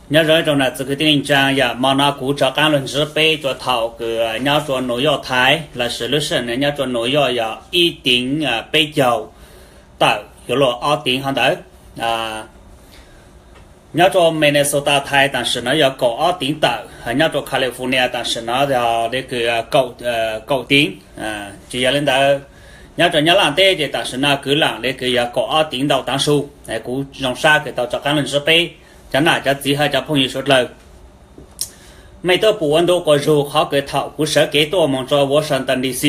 Nyob zoo ib tsoom nam txiv kwv tij neej tsaa, yog hmo no kuv rov qaab lug ntsib peb rua thaum kws nyob rua New York Thaib, lossis lub sij hawm no nyob rua New York yog ib teev peb caug tawm yuav luag ob teev hov ntawd. Nyob rua Minnesota Thaib tam sim no yog kaum ob teev tawm, nyob rua California tam sim no yog le kws kaum teev. Tsi yog le ntawd, nyob rua Nyab Laj teb ces tam sim no kwv lam le kws yog kaum ob teev ntau taav su. Kuv zoo sab kws tau rov qaab lug ntsib peb cov nam cov txiv hab cov phooj ywg suav dlawg. Mej tuaj pum ua ntu quas zug qhov kws thaum kuv sawv kev tuaj moog rua Washington D C,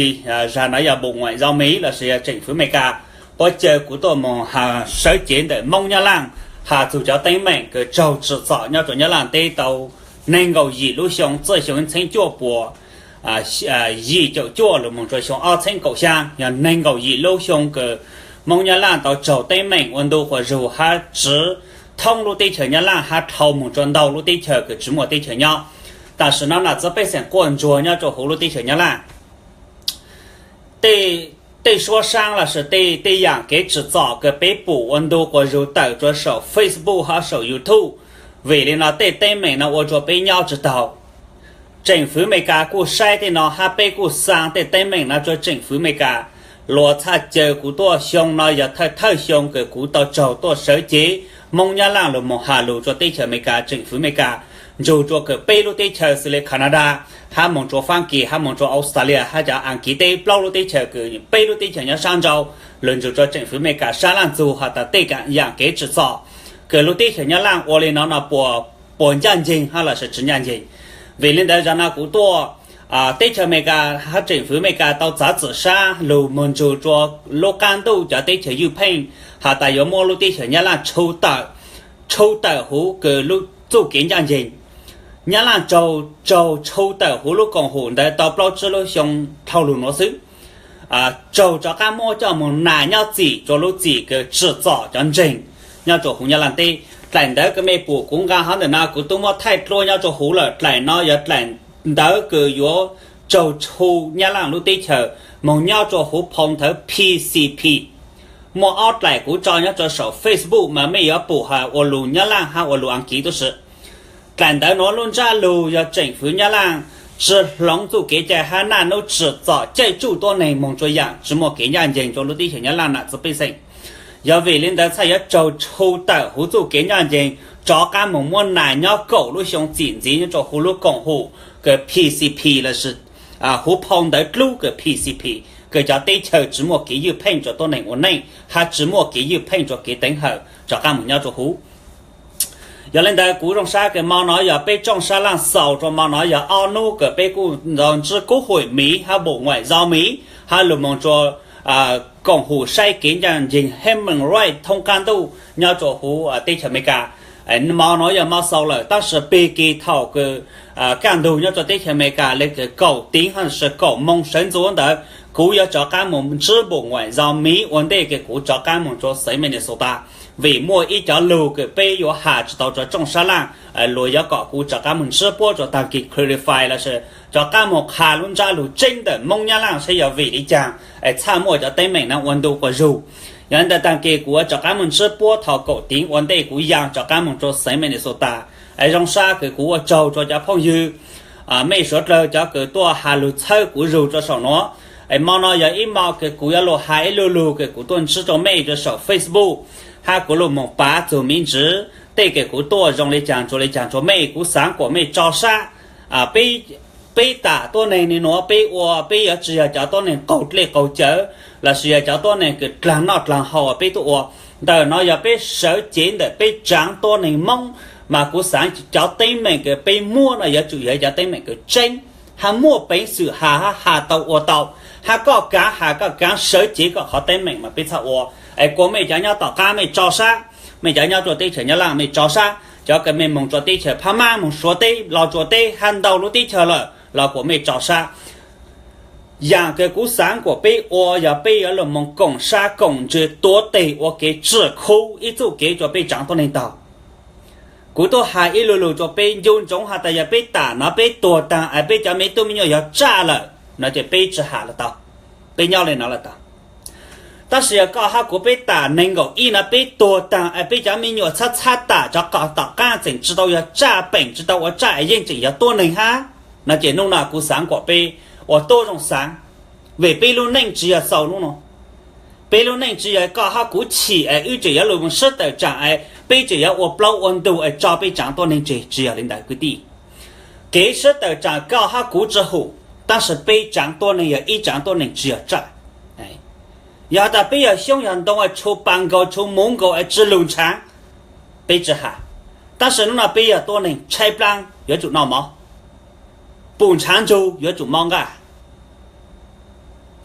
zag no yog Bộ Ngoại giao Mỹ lossis yog tseem fwv Amelikas, puab caw kuv tuaj moog has sawv cev ntawm Moob Nyab Laj, has txug cov teeb meem kws raug tsim txom nyob rua Nyab Laj teb tau neeg nkaum yim lub xyoo, txij xyoo ib txheeb cuaj puas yim caum cuaj lug moog rua xyoo ob txheeb kaum xyaa, yog neeg nkaum yim lub xyoo kws Moob Nyab Laj tau raug teeb meem ua ntu quas zug hab tsiv thoob lub teb chaws Nyab Laj hab dhau moog rua ntau lub teb chaws kws tsi muaj teb chaws nyob. Tam sim no nam txiv pej xeem quaj ntsuag nyob rua huv lub teb chaws Nyab Laj. Tej suab saab lossis tej yaam kev tsim txom kws peb pum ua ntu quas zug tawm rua saum Facebook hab saum YouTube, vim le no tej teeb meem no ua rua peb nyob tsi taug. Tseem fwv Amelikas kuj saib tej no hab peb kuj xaa tej teeb meem no rua tseem fwv Amelikas. Luag txhaj caw kuv tuaj xyoo no yog thawj thawj xyoo kws kuv tau raug tuaj sawv cev Moob Nyab Laj lug moog has lug rua teb chaws Amelikas, tseem fwv Amelikas, ntsug rua kws peb lub teb chaws xws le Canada, hab moog rua Faab Kis, hab moog rua Australia hab cov Askiv teb plaub lub teb chaws kws peb lub teb chaws nyob saab nrau, lug ntsug rua tseem fwv Amelikas saab laaj txug has tas tej yaam kev tsim txom kws lub teb chaws Nyab Laj ua le no no puas ncaj nceeg hab lossis tsi ncaj nceeg. Vim le ntawd zag no kuv tuaj, teb chaws Amelikas hab tseem fwv Amelikas tau txav txim sab lug moog ntsug rua lub qaab ntuj cov teb chaws ywj pheej has tas yuav muab lub teb chaws Nyab Laj tshu tawm huv kws lub txuj kev ncaj nceeg. Nyab Laj raug tshu tawm huv lub koom haum ntawd tau plaub tsib lub xyoo dhau lug nuav xwb, raug rov qaab muab coj moog nas nyob txim rua lub txim kws tsim txom cov ntseeg nyob rua huv Nyab Laj teb. Dlaim ntawv kws mej pum kuv nqaa hov ntawm no kuv tub muab thaij dlua nyob rua huv lawm. Dlaim no yog dlaim ntawv kws yuav raug tshu Nyab Laj lub teb chaws moog nyob rua huv phoo ntawv P C P. Muaj ob dlaim kuv tso nyob rua saum Facebook mas mej yuav pum has ua lug Nyab Laj hab ua lug Askiv tuab si. Dlaim ntawv nuav lub ntsab lug yog tseem fwv Nyab Laj tsi hloov txuj kev cai hab naj nub tsim txom caij tsuj tuab neeg moog rua yaam tsi muaj kev ncaj nceeg rua lub teb chaws Nyab Laj nam txiv pej xeem. Yog vim le ntawd txhaj yuav raug tshu tawm huv txuj kev ncaj nceeg, rov qaab moog muab nas nyob kaum lub xyoo txim ntxiv nyob rua huv lub koom haum kws P C P lossis huv phoo ntawv dlub kws P C P, kws cov teb chaws tsi muaj kev ywj pheej rua tuab neeg ua neej hab tsi muaj kev ywj pheej rua kev teev hawm rov qaab moog nyob rua huv. Yog le ntawd kuv zoo sab kws mo no yog peb tsoom sab laaj xaus rua mo no yog ob nub kws peb kuj ntsib kub huim miv hab Bộ Ngoại giao Mỹ hab lug moog rua koom haum saib kev ncaj nceeg human rights thoob qaab ntuj nyob rua huv teb chaws Amelikas. Mo no yog mo xaus lawm tab sis pig kis thaum kws kaj ntug nyob rua teb chaws Amelikas le kws kaum teev hab lossis kaum moo sawv ntxuv ntawd, kuv yuav rov qaab moog ntsib Bộ Ngoại giao Mỹ ua ntej kws kuv rov qaab moog rua xeev Minnesota. Vim muaj ib cov lug kws peb yuav has tsi tau rua tsoom sab laaj, luag yuav kom kuv rov qaab moog ntsib puab rua taag kis clarify lossis rov qaab moog qha lub ntsab lug tseeb ntawm Moob Nyab Laj saib yog vim le caag es txhaj muaj cov teeb meem no ua ntu quas zug. Yog le ntawd taag kis kuv yuav rov qaab moog ntsib puab thaum kaum teev ua ntej kuv yaa rov qaab moog rua xeev Minnesota. Es zoo sab kws kuv ua tsaug rua cov phooj ywg, mej suav dlawg cov kws tuaj has lug txhawb kuv zug rua saum nuav. Es mo no yog ib mo kws kuv yuav lug has ib lu lug kws kuv tuaj ntsib rua mej rua saum Facebook, hab kuv lug moog pav txug miv ntsiv tej kws kuv tuaj zoo le caag rua le caag rua mej. Kuv xaav kuas mej tso sab, peb tam tuab neeg le nuav peb ua peb yuav tsi yog cov tuab neeg qaug dlej qaug cawv lossis yog cov tuab neeg kws dlaag noj dlaag haus peb tuaj ua. Ntawm no yog peb sawv cev ntawm peb tsaav tuab neeg Moob, mas kuv xaav cov teeb meem kws peb muab no yuav tsum yog cov teeb meem kws tseeb, hab muaj peev xwm has hab has tau ua tau, hab koj kaav has koj kaav sawv cev koj qhov teeb meem mas peb txhaj ua. Es kuas mej cov nyob tom qaab mej tso sab, mej cov nyob rua teb chaws Nyab Laj mej tso sab, cov kws mej moog rua teb chaws Phab Mab, moog Suav teb, Los Tsuas teb hab ntau lub teb chaws lawm los kuas mej tso sab. Yaam kws kuv xaav kuas peb ua yog peb yuav lug moog koom sab koom ntsws tuav teg ua kev tsim khu ib txuj kev rua peb tsaav tuab neeg taug. Kuv tuaj has ib lu lug rua peb ncu ntsoov has tas yog peb tam no peb tuag taag es peb cov me tub me nyuam yog tsaj lawm no ces peb tsi has los tau, peb nyob le no los tau. Tab sis yog koj hab kuv peb tam neeg nkaum ib no peb tuag taag es peb cov me nyuam txhab txhab tam cov qhov tom qaab tseem tsi tau yog tsaj peem tsi tau ua tsaj es yeej tseem yog tuab neeg hab no ces nub no kuv xaav kuas peb ua tuab zoo xaav, vim peb lub neej tsi yog xaus nub no. Peb lub neej tsi yog koj hab kuv chim es wb tseem yuav lug moog sib tawm tsaam es peb tseem yuav ua plaub ua ntug es tso peb tsaav tuab neeg tseg, tsi yog li ntawd kwv tij. Kev sib tawm tsaam koj hab kuv tsi hum, tab sis peb tsaav tuab neeg yog ib tsaav tuab neeg tsi yog tsaj. Yog has tas peb yog xyoob yog ntoo es tshu pas nkaus tshu muv nkaus es tsi lug ntshaav, peb tsi has. Tab sis nub no peb yog tuab neeg tshaib plaab yuav tsum noj mov, pum ntshaav ntsug yuav tsum mob nqaj.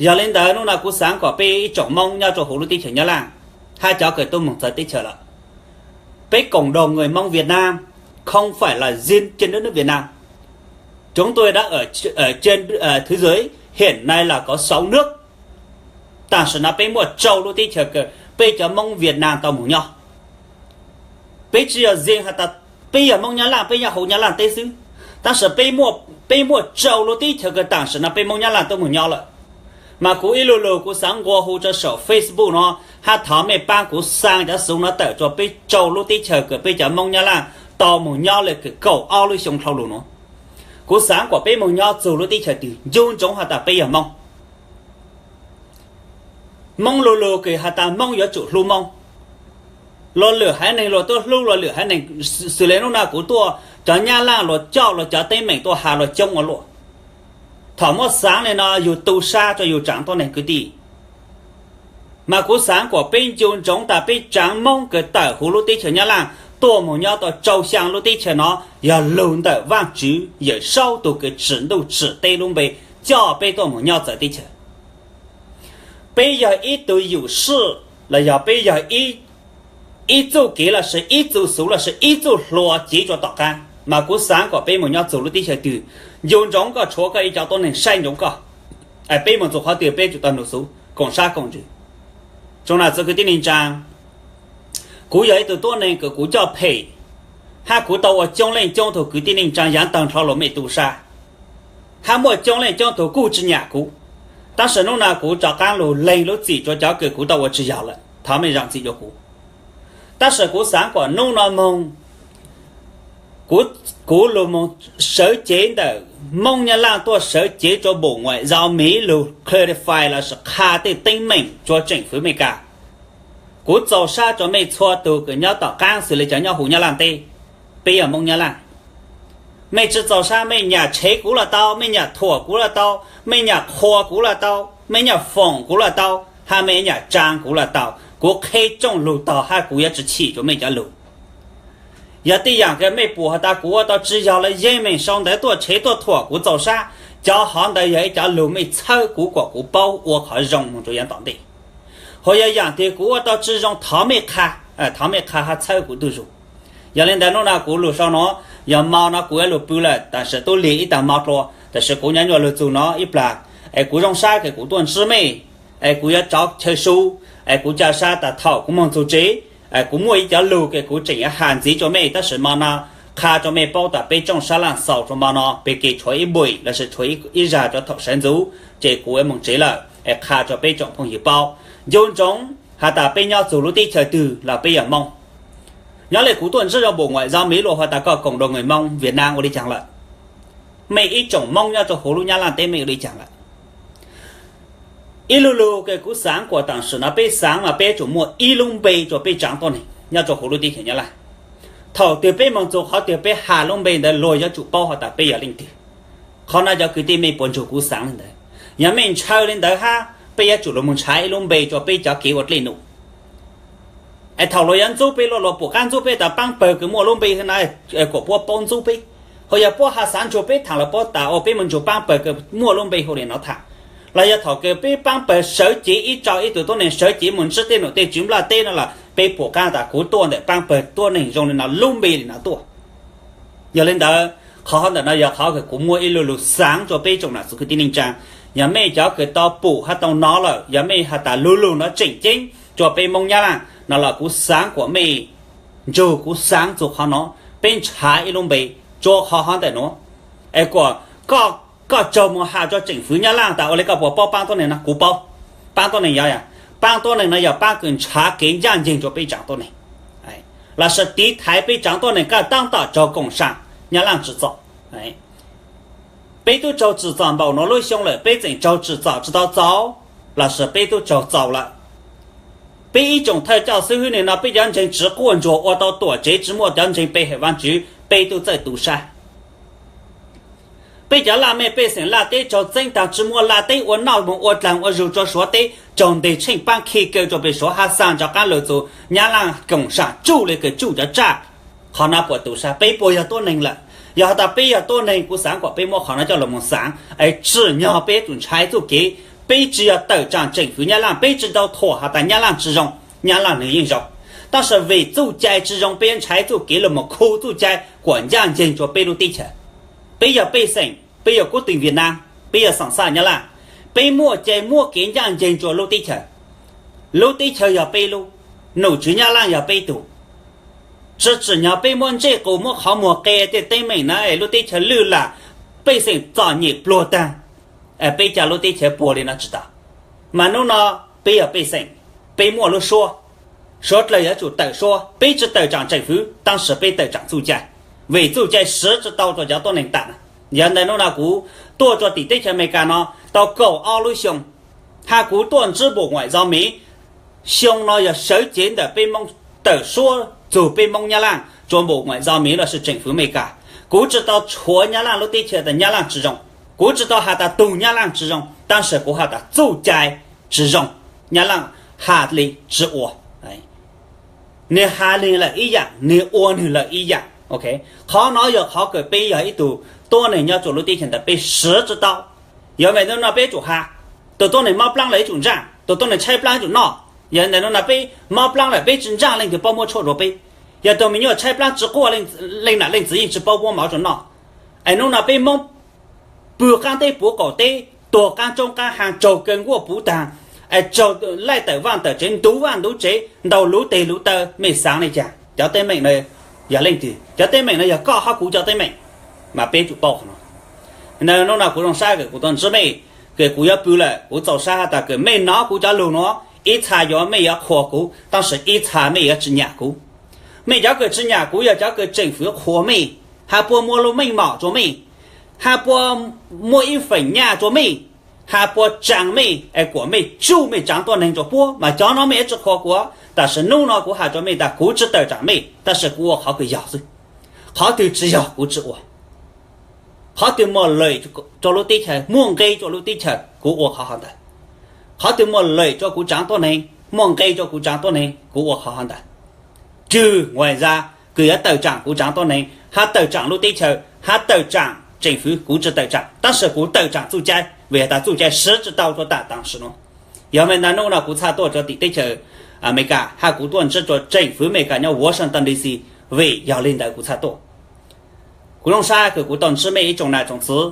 Yog li ntawd nub no kuv xaav kuas peb ib tsoom Moob nyob rua huv lub teb chaws Nyab Laaj hab cov kws tuaj moog txawv teb chaws lawm, peb cộng đồng người Mông Việt Nam không phải là riêng trên đất nước Việt Nam. Chúng tôi đã ở, ở trên, ờ, thế giới hiện nay là có sáu nước. Tam sim no peb muaj rau lub teb chaws kws peb cov Moob Việt Nam tau moog nyob. Peb tsi yog riêng has tas peb yog Moob Nyab Laaj, peb nyob huv Nyab Laaj teb xwb, tab sis peb muaj rau lub teb chaws kws tam sim no peb Moob Nyab Laaj tuaj moog nyob lawm. Mas kuv ib lu lug kuv xaav nqua hu rua saum Facebook no hab thov mej paab kuv xaa cov xuv no tawm rua peb rau lub teb chaws kws peb cov Moob Nyab Laaj tau moog nyob le kws kaum ob lub xyoo dlhau lug nuav. Kuv xaav kuas peb moog nyob txug lub teb chaws twg ncu ntsoov has tas peb yog Moob. Moob lu lug kws has tas Moob yuav tsum hlub Moob. Luas lwm haiv neeg luas tuaj hlub luas lwm haiv neeg, xws le nub no kuv tuaj cov Nyab Laaj luas coj luas cov teeb meem tuaj has luas coob ua luaj. Thaum muab xaav le no yug tu sab rua yug tsaav tuab neeg kwv tij. Mas kuv xaav kuas peb ncu ntsoov tas peb tsaav Moob kws tawm huv lub teb chaws Nyab Laaj tuaj moog nyob tau rau xyaa lub teb chaws no yog lug ntawm Vaajtswv Yawm Saub tug kws tsim ntuj tsim teb lub npe coj peb tuaj moog nyob txawv teb chaws. Peb yog ib tug yum sij los yog peb yog ib txuj kev lossis ib txuj xuv lossis ib txuj hlua cev rua tom qaab, mas kuv xaav kuas peb moog nyob txug lub teb chaws twg, ncu ntsoov koj tshuav koj ib cov tuab neeg saib ntsoov koj. Peb moog txug qhov twg peb tsum tau nug xuv koom sab koom ntsws. Tsoom nam txiv kwv tij neej tsaa, kuv yog ib tug tuab neeg kws kuv coj phem, hab kuv tau ua coob leej coob tug kwv tij neej tsaa yaav taag nrho luas mej tu sab, hab muaj coob leej coob tug kuj tsi nyam kuv. Tab sis nub no kuv rov qaab lug leeg lub txim rua cov kws kuv tau ua tsi yog lawm, thov mej zaam txim rua kuv. Tab sis kuv xaav kuas nub no moog kuv lug moog sawv cev ntawm Moob Nyab Laaj tuaj sawv cev rua Bộ Ngoại giao Mỹ lug clarify lossis qha tej teeb meem rua tseem fwv Amelikas. Kuv txaus sab rua mej txhua tug kws nyob tom qaab xws le cov nyob huv Nyab Laaj teb, peb yog Moob Nyab Laaj. Mej tsi txaus sab, mej nyam tshev kuv los tau, mej nyam thuam kuv los tau, mej nyam qhuas kuv los tau, mej nyam foom kuv los tau, hab mej nyam tsaa kuv los tau, kuv qheb rooj lug tog hab kuv yuav tsi chim rua mej cov lug. Yog tej yaam kws mej pum has tas kuv ua tau tsi yog los yeej meem sau ntawv tuaj tshev tuaj thuam kuv txaus sab, cov hov ntawd yog ib cov lug mej txhawb kuv kuas kuv paub ua qhov zoo moog rua yaav tom ntej. Hos yog yaam twg kuv ua tau tsi zoo thov mej qha, thov mej qha hab txhawb kuv tug zug. Yog le ntawd nub no kuv lug sau no, yog mo no kuv yuav lug pw lawm, tam sim tub lig ib taag mo dlua, tam sim kuv nyuaj nyuaj lug txug no ib plag, es kuv zoo sab kws kuv tuaj ntsib mej, es kuv yuav rov chaw su, es kuv ca sab tas thaum kuv moog txug tsev, kuv muaj ib cov lug kws kuv tseem yuav has ntxiv rua mej, tab sis mo no qha rua mej paub tas peb rooj sab laaj xaus rua mo no peb kev tshuav ib buim lossis tshuav ib zag rua thaum sawv ntxuv, ces kuv yuav moog tsev lawm es qha rua peb tsoom phooj ywg paub. Ncu ntsoov has tas peb nyob txug lub teb chaws twg los peb yog Moob. Nyob le kuv tuaj ntsib rua Bộ Ngoại giao Mỹ luas has tas koj cộng đồng người Mông Việt Nam ua li caag lawm, mej ib tsoom Moob nyob rua huv lub Nyab Laaj teb mej ua li caag lawm. Ib lu lug kws kuv xaav kuas tam sim no peb xaav mas peb yuav tsum muaj ib lub npe rua peb tsaav tuab neeg nyob rua huv lub teb chaws Nyab Laaj. Thaum twg peb moog txug qhov twg peb has lub npe ntawd luag yuav tsum paub has tas peb yog leej twg. Qhov no cov kwv tij mej puas ntsug kuv xaav le ntawd? Yog mej ntshaw le ntawd hab peb yuav tsum lug moog nrhav ib lub npe rua peb cov kev ua dlej num. Es thaum luag yuav ntxub peb luaj luag pum qaab ntxub peb tas paab pawg kws muaj lub npe hwv no, kuas puab paub ntxub peb. Hos yog puab has xaav ntsug peb thaam los puab tas ua peb moog ntsug paab pawg kws muaj lub npe hwv le no thaam. Los yog thaum kws peb paab pawg sawv cev ib rau ib tug tuab neeg sawv cev moog ntsib tej num tej tswv nplaj teb no los peb pum qaab tas kuv tuaj ntawm paab pawg tuab neeg zoo le no lub npe le no tuaj. Yog le ntawd, qhov ntawm no yog qhov kws kuv muaj ib lu lug xaav rua peb tsoom nam txiv kwv tij neej tsaa. Yog mej cov kws tau pum hab tau nov lawm, yog mej has tas lu lug no tseem ceeb rua peb Moob Nyab Laaj no los kuv xaav kuas mej ntsug kuv xaav txug qhov no, peb nrhav ib lub npe rua qhov hov ntawm nuav. Es kuas koj tsaug moog has rua tseem fwv Nyab Laaj tas ua le koj puas paub paab tuab neeg no, kuv paub. Paab tuab neeg yog, yog paab tuab neeg no yog paab kws nrhav kev ncaaj nceeg rua peb tsaam tuab neeg, lossis tiv thaiv peb tsaam tuab neeg kaav taab tom raug koom saam Nyab Laaj tsi txaus. Peb tub raug tsim txom npaum nuav lub xyoo lawm, peb tseem raug tsim txom tsi tau txaus, lossis peb tub raug txaus lawm? Peb ib tsoom thawj coj xib hwb nwg no, peb cov ntseeg tsi quaj ntsuag ua tau tuam tsev, tsi muaj cov ntseeg pe hawm Vaajtswv, peb tub txawj tu sab. Peb cov laj mej pej xeem laj teb raug txeeb taag, tsi muaj laj teb ua noj moog ua dlaag ua zug rua Suav teb, raug nteg tsheej paab khi kaw rua peg Suav hab xaa rov qaab lug txug Nyab Laaj koom saam tsuj le kws tsuj cov tsaj. Qhov no puas tu sab? Peb puas yog tuab neeg lawm? Yog has tas peb yog tuab neeg, kuv xaav kom peb muab qhov no coj lug moog xaav es tsim nyog peb yuav tsum ntshai txuj kev. Peb tsi yog tawm tsaam tseem fwv Nyab Laaj, peb tsi tau thuam has tas Nyab Laaj tsi zoo, Nyab Laaj nwg yeej zoo. Tab sis vim txuj cai tsi zoo peb yuav ntshai txuj kev lug moog khu txuj cai kuas ncaaj nceeg rua peb lub teb chaws. Peb yog pej xeem, peb yog kuv teem Viaj Nam, peb yog xaam xaj Nyab Laaj, peb muaj cai muab kev ncaaj nceeg rua lub teb chaws. Lub teb chaws yog peb lub, nom tswv Nyab Laaj yog peb tug. Tsi tsim nyog peb muab ntsej qus muab qhov muag qe tej teeb meem na es lub teb chaws lwj lam, pej xeem txom nyem pluag taag, peb ca lub teb chaws puag li no tsi tau. Mas nub no peb yog pej xeem, peb muaj lub suab, suav dlawg yuav tsum tawm suab. Peb tsi tawm tsaam tseem fwv, tab sis peb tawm tsaam txuj cai, vim txuj cai siv tsi tau rua cov tuab neeg tam. Yog ntawd nub no kuv tuaj rua tim teb chaws Amelikas no tau kaum ob lub xyoo, hab kuv tuaj ntsib Bộ Ngoại giao Mỹ, xyoo no yog sawv cev ntawm peb Moob tawm suab txug peb Moob Nyab Laaj rua Bộ Ngoại giao Mỹ lossis tseem fwv Amelikas. Kuv tsi tau tshuav Nyab Laaj lub teb chaws tas Nyab Laaj tsi zoo, kuv tsi tau has tas tug Nyab Laaj tsi zoo, tab sis kuv has tas txuj cai tsi zoo, Nyab Laaj has li tsi ua. Nwg has nwg lawm ib yaam, nwg ua nwg lawm ib yaam. Qhov no yog qhov kws peb yog ib tug tuab neeg nyob rua lub teb chaws ntawd peb siv tsi tau. Yog vim nub no peb yuav tsum has, tug tuab neeg mob plaab lawm yuav tsum ntsaaj, tug tuab neeg tshaib plaab yuav tsum noj. Yog ntawm nub no peb mob plaab lawm peb tsi ntsaaj leej twg paub muab tshuaj rua peb. Yog tug me nyuam tshaib plaab tsi quaj, leej nam leej txiv yeej tsi paub muab mov rua noj. Es nub no peb Moob pw qaab teb puv qaum teb, tuag qaab roob qaab haaj, raug kaw nkuaj puv taag, es raug laij tawm vaaj tawm tsev, ntuv vaaj ntuv tsev, ntaus luv teg luv taw, mej xaav le caag? Cov teeb meem no yog leej twg? Cov teeb meem no yog koj hab kuv cov teeb meem, mas peb yuav tsum paub qhov no. Ntawm nub no kuv zoo sab kws kuv tau ntsib mej, kws kuv yuav pw lawm kuv txaus sab has tas kws mej nov kuv cov lug nuav, ib txha yuav mej yuav qhuas kuv, tab sis ib txha mej yuav tsi nyam kuv. Mej cov kws tsi nyam kuv yog cov kws tseem fwv qhuas mej, hab puab muab lub meej mom rua mej, hab puab muab ib feem nyaj rua mej, hab puab tsaa mej es kuas mej tsuj mej tsaav tuab neeg rua puab, mas cov no mej yuav tsi qhuas kuv. Tab sis nub no kuv has rua mej tas kuv tsi tawm tsaam mej, tab sis kuv ua qhov kws yog xwb. Qhov twg tsi yog kuv tsi ua. Qhov twg muaj lawm rua lub teb chaws, muaj nqe rua lub teb chaws, kuv ua qhov hov ntawd. Qhov twg muaj lawm rua kuv tsaav tuab neeg, muaj nqe rua kuv tsaav tuab neeg, kuv ua qhov hov ntawd. Tsuas Ngoại giao kws yuav tawm tsaam kuv tsaav tuab neeg, hab tawm tsaam lub teb chaws, hab tawm tsaam tseem fwv, kuv tsi tawm tsaam, tab sis kuv tawm tsaam txuj cai, vim has tas txuj cai siv tsi tau rua tam tam sim nuav. Yog vim ntawd nub no kuv txhaj tuaj rua tim teb chaws Amelikas, hab kuv tuaj ntsib rua tseem fwv Amelikas nyob Washington D C, vim yog li ntawd kuv txhaj tuaj. Kuv zoo sab kws kuv tau ntsib mej ib tsoom nam tsoom txwv.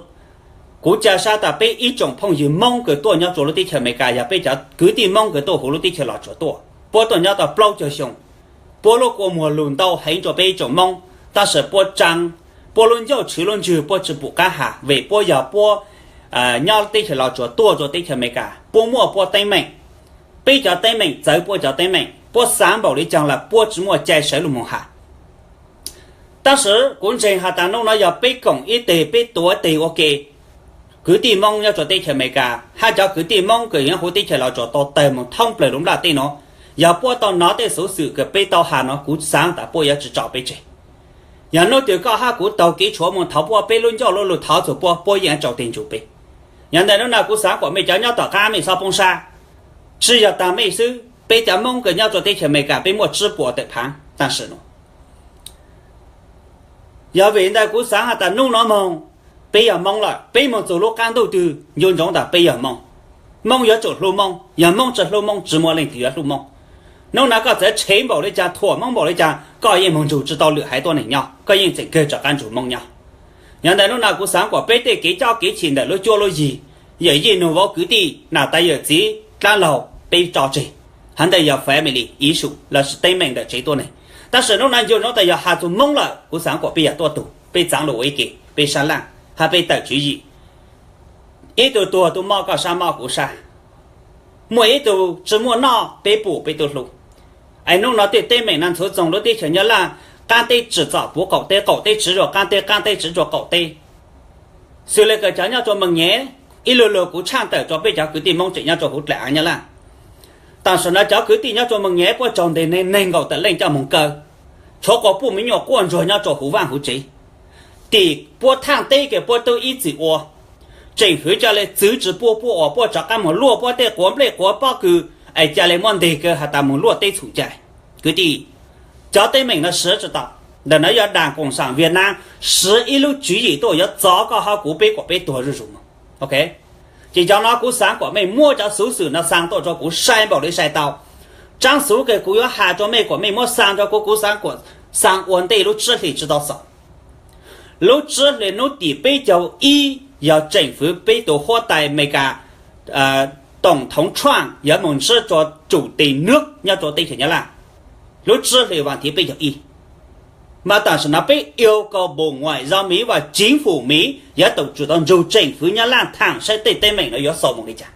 Kuv ca sab tas peb ib tsoom phooj ywg Moob kws tuaj nyob rua lub teb chaws Amelikas, yog peb cov kwv tij Moob kws tuaj huv lub teb chaws Los Tsuas tuaj, puab tuaj nyob tau plaub caug xyoo. Puab lub kua muag lug ntau heev rua peb ib tsoom Moob, tab sis puab tsaa, puab lub ncauj tshwv lub ntswg puab tsi pum qaab has, vim puab yog puab nyob teb chaws Los Tsuas tuaj rua teb chaws Amelikas, puab muaj puab teeb meem. Peb cov teeb meem txawv puab cov teeb meem, puab xaav npaum li caag los puab tsi muaj cai sawv lug moog has. Tab sis kuv ntseeg has tas nub no yog peb koom ib teg, peb tuav teg ua ke, kwv tij Moob nyob rua teb chaws Amelikas hab cov kwv tij Moob kws nyob huv teb chaws Los Tsuas tau tawg moog thoob plawg lub nplaj teb nuav. Yog puab tau nov tej xuv xwm kws peb tau has no, kuv xaav tas puab yuav tsi tso peb tseg. Yog nub twg koj hab kuv taug kev tshuav moog thov puab, peb lub ncauj lub lug thov txug puab, puab yeej yuav tso teg nrug peb. Yog ntawm nub no kuv xaav kom mej cov nyob tom qaab mej txhob poob sab. Tsi yog taag mej xwb, peb cov Moob kws nyob rua teb chaws Amelikas peb muaj tsib puas tawm phaav tam sim nuav. Yog vim ntawd kuv xaav has tas nub no moog, peb yog Moob lawm, peb moog txug lub qaab ntuj twg nco ntsoov tas peb yog Moob. Moob yuav tsum hlub Moob, yog Moob tsi hlub Moob tsi muaj leej twg yuav hlub Moob. Nub no koj txawm tshev npaum li caag, thuam Moob npaum li caag, koj yeej moog nrug tsi tau lwm haiv tuab neeg nyob, koj yeej tseem kawg rov qaab nrug Moob nyob. Yog ntawm nub no kuv xaav kom peb tej kev cob kev chim ntawm lub cuab lub yig, yawm yij nug vauv kwv tij, nam tais yawm txiv dlaab laug peb tso tseg. Hov ntawd yog family issue lossis teeb meem ntawm tsev tuab neeg. Tab sis nub no nco ntsoov tas yog has txug Moob lawm, kuv xaav kom peb yog tuab tug, peb txaav lug ua ib ke, peb sab laj hab peb tawm tswv yim. Ib tug tuag tug mob koj sab, mob kuv sab. Muaj ib tug tsi muaj noj peb pum peb tub hlub. Es nub no tej teeb meem no ntxhuav txoog lub teb chaws Nyab Laj, qaab teb tsi txom puv qaum teb, qaum teb tsi zuag qaab teb, qaab teb tsi zuag qaum teb. Xws le kws cov nyob rua Moos Nyem, ib lug lug kuv tshaaj tawm rua peb cov kwv tij Moob tseem nyob rua huv dlaim aav Nyab Laj. Tam sim no cov kwv tij nyob rua Moos Nyem puab tsaug ntes neeg neeg nkaum tawm leej coj moog kaw, tshuav quas puj me nyuam quaj ntsuag nyob rua huv vaaj huv tsev. Tim puab thaaj teb kws puab tub ib txwm ua, tseem fwv ca le txwv tsi puab, puab ua puab rov qaab moog luaj puab tej quav nplej quav pob kws, es ca le muab ntes kaw has tas moog luaj teb txhum cai. Kwv tij, cov teeb meem no siv tsi tau. Ntawm no yog Đảng Cộng sản Việt Nam siv ib lub tswv yim tuaj yuav txov koj hab kuv peb kuas peb tuag zuj zus moog. Ok, ces cov no kuv xaav kuas mej muab cov xuv xwm no xaa tuaj rua kuv sai npaum li sai tau. Tsaab xuv kws kuv yuav has rua mej kuas mej muab xaa rua kuv, kuv xaav kuas xaa ua ntej lub tsib hlis tsi tau xaus. Lub tsib hlis nub tim peb caug ib yog tseem fwv peb tug huab tais Amelikas, Tổng thống Trump yuav moog ntsib rua chủ tịch nước nyob rua teb chaws Nyab Laj. Lub tsib hlis vas thiv peb caug ib, mas tam sim no peb yêu cầu Bộ Ngoại giao Mỹ và chính phủ Mỹ yuav tau tsum tau nrug tseem fwv Nyab Laj thaam saib tej teeb meem no yuav xaus moog li cas.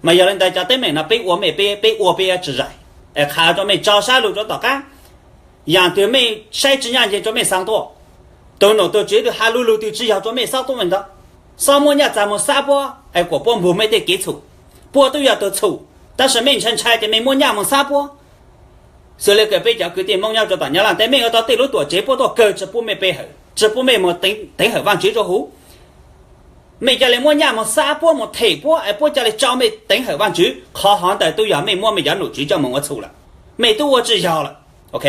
Mas yog le ntawd cov teeb meem no peb ua mej, peb ua peb yuav tsi zais, es qha rua mej tso sab lug rua tom qab. Yaam twg mej saib tsi nyaaj nceeg rua mej xaa tuaj. Tug nom tug tswv twg has lug lug twg tsi yog rua mej xob tuaj mej ntawd. Xob muab nyaj txag moog xab puab es kuas puab npug mej tej kev txhum. Puab tub yog tug txhum, tab sis mej ntshai ntshai ces mej muab nyaj moog xab puab. Xws le kws peb cov kwv tij Moob nyob rua tom Nyab Laj teb, mej ua tau tej lub tuam tsev puab tuaj kaw tsi pub mej pe hawm, tsi pub mej moog teev hawm Vaajtswv rua huv. Mej ca le muab nyaj moog xab puab moog them puab es puab ca le tso mej teev hawm Vaajtswv, qhov hov ntawd tub yog mej muab mej cov nom tswv coj moog ua txhum lawm. Mej tub ua tsi yog lawm. Ok,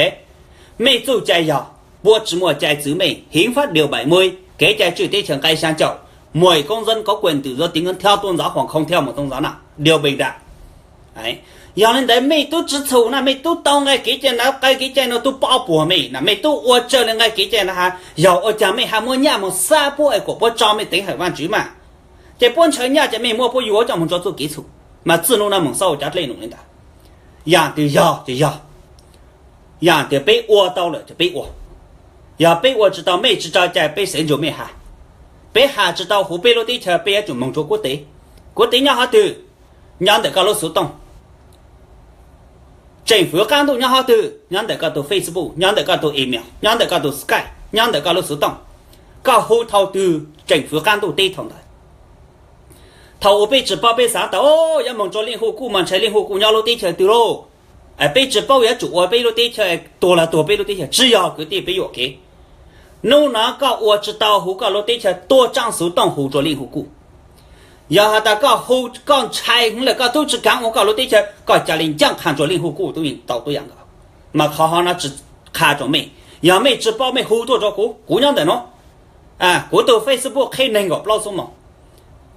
mej txuj cai yog puab tsi muaj cai txwv mej, hiến pháp điều bảy mươi, kev cai tswj teb chaws nqai xyaa caum, mỗi công dân có quyền tự do tín ngưỡng theo tôn giáo hoặc không theo một tôn giáo nào, điều bình đẳng. Yog le ntawd mej tub tsi txhum na, mej tub tau nqai kev cai na, nqai kev cai no tub pab puag mej na, mej tub ua raws le nqai kev cai na has, yog ua caag mej has muab nyaj moog xab puab es kuas puab tso mej teev hawm Vaajtswv mas, ces puab ntshaw nyaj ces mej muab puab yuav coj moog rua txuj kev txhum. Mas txij nub no moog xob ua cov dlej num le ntawd. Yaam twg yog ces yog, yaam twg peb ua tau lawm ces peb ua. Yog peb ua tsi tau, mej tsi tso cai peb xev ntsug mej has. Peb has tsi tau huv peb lub teb chaws peb yuav tsum moog rua kuab tev. Kuab tev nyob hov twg? Nyob ntawm koj lub xuv tooj. Tseem fwv qaab ntuj nyob hov twg? Nyob ntawm koj tug Facebook, nyob ntawm koj tug email, nyob ntawm koj tug Skype, nyob ntawm koj lub xuv tooj. Koj hu thaus twg tseem fwv qaab ntuj teb thaus ntawd. Thaus uas peb tsi paub peb xaav tas yuav moog rua Liên Hợp Quốc mas ntshai Liên Hợp Quốc nyob lub teb chaws twg lauj. Peb tsi paub yuav tsum ua peb lub teb chaws, tuag los tuag peb lub teb chaws, tsi yog kwv tij peb yuam kev. Nub no koj ua tsi tau huv koj lub teb chaws tuaj tsaab xuv tooj hu rua Liên Hợp Quốc. Yog has tas koj hu, koj ntshai lawm koj tub tsi kaav ua koj lub teb chaws, koj ca le ncaaj qha rua Liên Hợp Quốc tub yeej tau tub yaam nkaus. Mas qhov hov no tsi qha rua mej, yog mej tsi paub mej hu tuaj rua kuv, kuv nyob ntawm no. Kuv tug Facebook qheb neeg nkaum plaub xuv moos,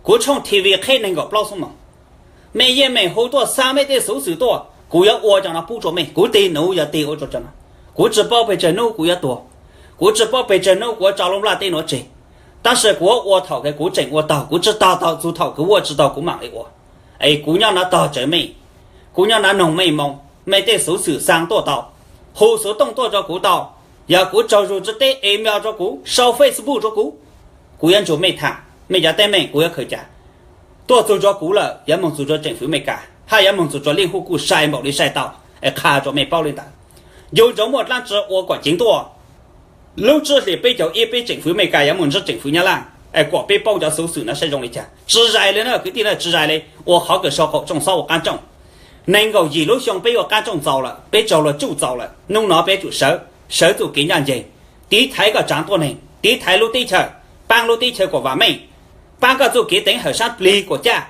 kuv tshooj TV qheb neeg nkaum plaub xuv moos. Mej yeej meem hu tuaj xaa mej tej xuv xwm tuaj, kuv yuav ua cov no pub rua mej. Kuv tig nuav yog tig ua rua cov no. Kuv tsi paub pes tsawg nub kuv yuav tuag, kuv tsi paub pes tsawg nub kuv yuav tso lub nplaj teb nuav tseg, tab sis kuv yuav ua thaum kws kuv tseem ua taug, kuv tsi taug thaum txug thaum kuv ua tsi taug kuv maam le ua. Es kuv nyob no tog tsawv mej, kuv nyob no noog mej moo, mej tej xuv xwm xaa tuaj tau, hu xuv tooj tuaj rua kuv tau, yog kuv tsaug zug tsi teb email rua kuv, sau Facebook rua kuv, kuv yuav ntsug mej thaam mej cov teeb meem kuv yuav khaws ca. Tuaj txug rua kuv lawm yuav moog txug rua tseem fwv Amelikas hab yuav moog txug rua Liên Hợp Quốc sai npaum li sai tau, es qha rua mej paub le ntawd. Ncu ntsoov muaj dlaab tsi ua kuam ceev tuaj. Lub tsib hlis peb caug ib peb tseem fwv Amelikas yuav moog ntsib tseem fwv Nyab Laj, es kuam peb paub cov xuv xwm no saib zoo le caag. Tsi zais le na kwv tij na, tsi zais le, ua qhov kws sau qaum tsooj xob ua qaab tsooj. Nees nkaum yim lub xyoo peb ua qaab tsooj txaus lawm, peb tsaug luag tsuj txaus lawm, nub no peb tsum sawv, sawv txuj kev ncaaj nceeg, tiv thaiv koj tsaav tuab neeg, tiv thaiv lub teb chaws, paab lub teb chaws kuas vam meej, paab koj txuj kev teev hawm saab plig kuas caj.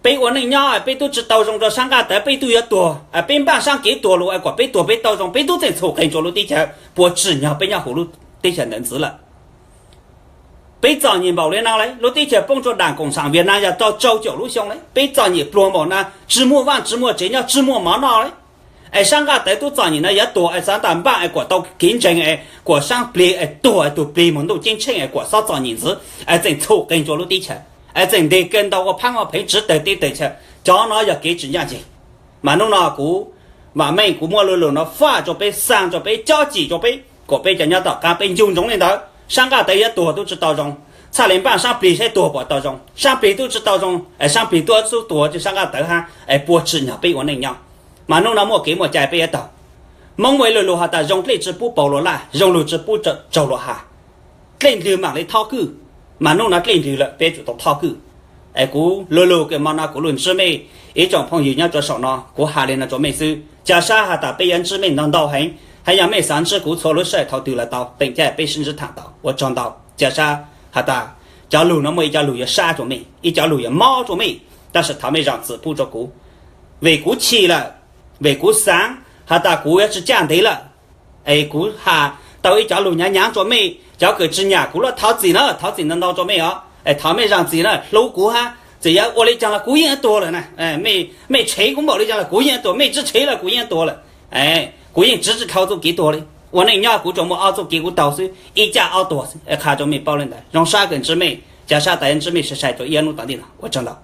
Peb ua neej nyob peb tub tsi tau zoo rua saab nqaj tawv, peb tub yuav tuag, peb npaaj saab kev tuag lug es kuas peb tuag peb tau zoo, peb tub txeem txhum qeeg rua lub teb chaws, puas tsim nyog peb nyob huv lub teb chaws ntawd ntxiv lawm. Peb txom nyem npaum le no le, lub teb chaws poob rua Đảng Cộng sản Việt Nam yog rau rau caum lub xyoo le, peb txom nyem pluag npaum no, tsi muaj vaaj tsi muaj tsev nyob, tsi muaj mov noj le. Es saab nqaj tawv tub txom nyem no yuav tuag es xaav tas npaaj es kuas tau kev ntseeg es kuas saab plig es tuag es tug plig moog ntuj ceeb tsheej es kuas xob txom nyem ntxiv, es txeem txhum qeeg rua lub teb chaws, es txeem ntes kaw ntau ua phaab ua pheev tsiv tawg teb tawg chaw. Cov no yog kev tsi ncaaj nceeg. Mas nub no kuv, vam meej kuv muaj lu lug no faj rua peb, xaa rua peb, cob cim rua peb, kuas peb cov nyob tom qaab peb ncu ntsoov le ntawd, saab nqaj tawv yuav tuag tub tsi tau zoo. txhaj le npaj sab plig saib tuag puas tau zoo, sab plig twb tsis tau zoo es sab plig tuaj xub tuag tsis sab nqaj tawv hab es puas tsim nyog peb ua neej nyob. Mas hnub no muaj kev muaj cai peb yuav taug. Hmoob muaj ib lo lus has tas zoo dlej tsis pub paus luas laj, zoo lug tsis pub tsaug luas has. Dlej ndwg mam le thob kwj, mas hnub no dlej ndwg lawm peb tsum tau thob kwj. Es kuv lo lus kws mo no kuv lug ntsib mej ib tsoom phooj ywg nyob rua saum no, kuv has le no rua mej xwb. Ca sab has tas peb yuav ntsib mej ntau ntau heev, hab yog mej xav ntsib kuv txhua lub sij hawm thaum twg los tau, teem caij peb sib ntsib thaam tau. Ua tsaug ntau. Ca sab has tas cov lug no muaj ib cov lug yuav sab rua mej, ib cov lug yuav mob rua mej, tab sis thov mej zaam txim pub rua kuv, vim kuv chim lawm, vim kuv xaav has tas kuv yuav tsis caj ntev lawm. Es kuv has tau ib cov lug nyaav nyaav rua mej, cov kws tsis nyam kuv los thov txim na, thov txim ntau ntau rua mej os. Es thov mej zaam txim na, hlub kuv hab, txawm yuav ua le caag los kuv yeej yuav tuag lawm na. Mej tshev kuv npaum le caag los kuv yeej yuav tuag, mej tsis tshev los kuv yeej yuav tuag lawm. Kuv yeej tsiv tsis dhau txuj kev tuag li. Ua neej nyob kuv tsuas muaj ob txuj kev kuv taug xwb, ib caj ob tuag xwb, qha rua mej paub le ntawd. Zoo sab kws ntsib mej, ca sab tas yuav ntsib mej sai sai rua ib hnub tom ntej no. Ua tsaug ntau.